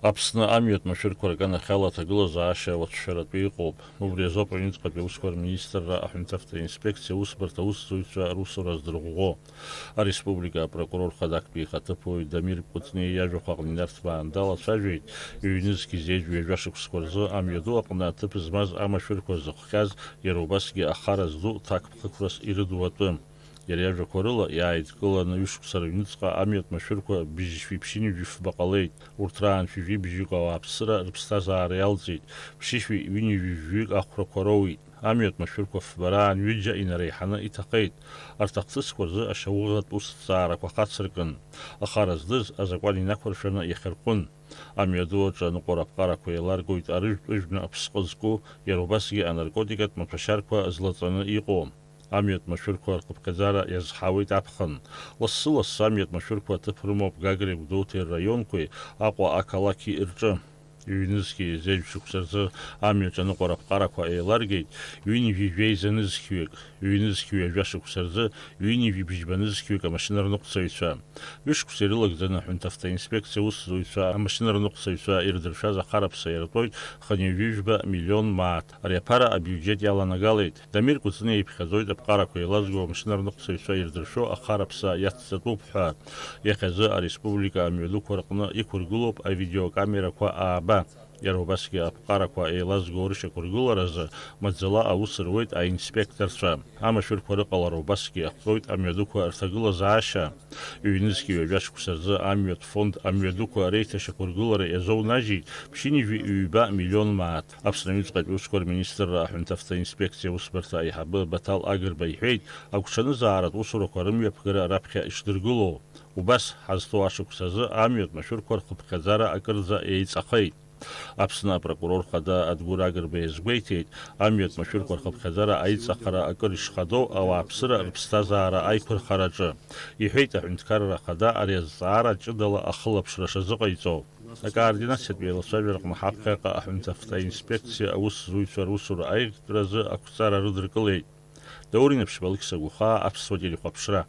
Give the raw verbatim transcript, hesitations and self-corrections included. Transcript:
Аԥсны амҩатә машәырқәа рганахьала аҭагылазаашьа уацәшәаратәы иҟоуп. Убри азоуп аҩныҵҟатәи аусқәа рминистрра аҳәынҭавтоинспекциа аусбарҭа аусзуҩцәа русура здырӷәӷәо. Ареспублика апрокурор хада актәи ихаҭыԥуаҩ Дамир Кәыҵниа иажәақәа аҟны инарҭбаан далацәажәеит, ҩ-нызқь зеижә ҩажәа шықәсқәа рзы амҩаду аҟны аҭыԥ змаз амашәырқәа зыхҟьаз, иара убасгьы ахара зду ҭакԥхықәрас ирыду атәы. Иара иажәақәа рыла, иааидкыланы ҩышықәса рыҩныҵҟа амҩатә машәырқәа быжьшәи ԥшьынҩажәи фба ҟалеит. Урҭ раан шәи бжьҩык ауааԥсыра рыԥсҭазаара иалҵит, ԥшьышәи ҩынҩажәи жәаҩык ахәрақәа роуит. Амҩатә машәырқәа фба раан ҩыџьа инареиҳаны иҭахеит. Арҭ ахҭысқәа рзы ашьауӷатә усҭҵаарақәа хацыркын. Ахара здыз азакәан инақәыршәаны иахьырхәын. Амҩаду аҿы аныҟәара аԥҟарақәа еиларгоит арыжәтә ыжәны аԥсҟы зку, иара убасгьы анаркотикатә маҭәашьарқәа злаҵаны иҟоу. Амҩатә машәырқәа рхыԥхьаӡара иазҳауеит аԥхын. Лассы-лассы амҩатә машәырқәа аҭыԥ рымоуп Гагреи Гәдоуҭеи рраионқәеи Аҟәа ақалақьи рҿы. Ҩнызқьи зеижә шықәса рзы амҩаҿ аныҟәара аԥҟарақәа еиларгеит ҩынҩажәи жәеиза нызқьҩык, ҩнызқьи ҩажәа шықәса рзы ҩынҩажәи бжьба нызқьҩык амашьынарныҟәцаҩцәа. Ҩышықәса ирылагӡаны аҳәынҭавтоинспекциа аусзуҩцәа амашьынарныҟәцаҩцәа ирдыршәаз ахараԥса иартәоит хынҩажәи жәба миллион мааҭ. Ари аԥара абиуџьет иаланагалеит. Дамир Кәыҵниа иԥхьаӡоит аԥҟарақәа еилазго амашьынарныҟәцаҩцәа ирдыршәо ахараԥса иацҵатәуп ҳәа. Иахьазы ареспублика амҩадуқәа рҟны иқәыргылоуп авидеокамерақәа ааба. Иара убасгьы аԥҟарақәа еилазго рышьақәыргыларазы маӡала аус руеит аинспекторцәа. Амашәырқәа рыҟалара убасгьы иахҟьоит амҩадуқәа рҭагылазаашьа. Ҩнызқьи ҩажәа шықәса рзы амҩатә фонд амҩадуқәа реиҭашьақәыргылара иазоунажьит ԥшьынҩажәи ҩба миллион мааҭ. Аԥсны аҩныҵҟатәи усқәа рминистрра аҳәынҭавтоинспекциа аусбарҭа аиҳабы Баҭал Агрба иҳәеит, агәҽанызааратә усурақәа рымҩаԥгара раԥхьа ишдыргылоу. Убас ҳазҭоу ашықәс азы амҩатә машәырқәа рхыԥхьаӡара акырӡа еиҵахеит. Аԥсны апрокурор хада Адгәыр Агрба иазгәеиҭеит, амҩатә машәырқәа рхыԥхьаӡара аиҵахара акыр ишхадоу ауааԥсыра рыԥсҭазаара аиқәырхараҿы. Иҳәеит аҳәынҭқарра ахада ари азҵаара ҷыдала ахылаԥшра шазыҟаиҵо. Акоординациатә еилацәажәараҟны ҳаԥхьаҟа аҳәынҭавтоинспекциа аусзуҩцәа русура аиӷьтәразы ақәҵара рыдыркылеит. Даур Инаԥшьба, Алықьса Гәахаа, Аԥсуа телехәаԥшра.